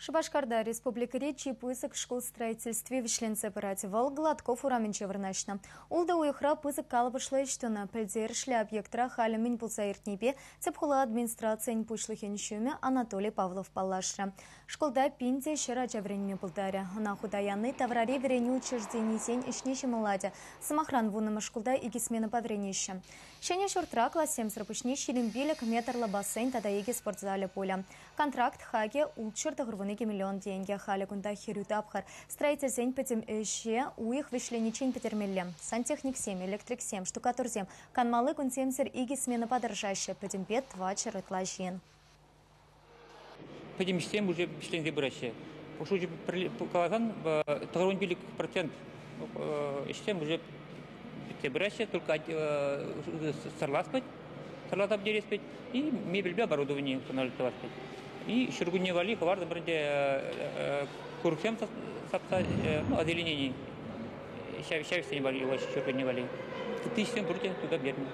Шупашкарта республикӑри чи пысӑк шкул строительстви вӗҫленсе пырать. Вӑл Гладков урамӗнче вырнаҫнӑ. Ултӑ уйӑхра пысӑк калӑпӑшлӑ ӗҫ тунӑ. Пӗлтерӗшлӗ объектра халӗ мӗн пулса иртнипе тӗп хула администрацийӗн пуҫлӑхӗн ҫумӗ Анатолий Павлов паллашрӗ. Шкулта 1100 ача вӗренме пултарӗ. Ӑна хута яни таврари вӗренӳ учрежденийӗсен ӗҫне ҫӑмӑллатӗ. Сӑмахран, 10-мӗш шкулта 2 сменӑпа вӗренеҫҫӗ. Ҫӗнӗ ҫуртра классемсӗр пуҫне 25 метрлӑ бассейн тата 2 спортзалӗ пулӗ. Контракт хакӗ 692 миллион тенкӗ. Халӗ кунта хӗрӳ тапхӑр. Строительсен пӗтӗм ӗҫе уйӑх вӗҫлениччен пӗтермелле. Сантехниксем, электриксем, штукатурсем канмалли кунсемсӗр 2 сменӑпа тӑрӑшаҫҫӗ. Пӗтӗмпе 400 ытла ҫын. Пӗтӗм ӗҫсем уже вӗҫленсе пыраҫҫӗ. Шучӗ каласан, 95% ӗҫсем уже пӗтсе пыраҫҫӗ, только сӑрлас пӗт, сӑрласа пӗтерес пӗт, и мебельпе оборудование устанавливать пӗт. И ҫуркунне валли хӑвартӑмӑр ӗнтӗ курӑксем сапса, ну, озеленение ҫав ӗҫсене валли юлаҫҫӗ ҫуркунне валли. Ытти ӗҫсем пурте туса пӗтернӗ.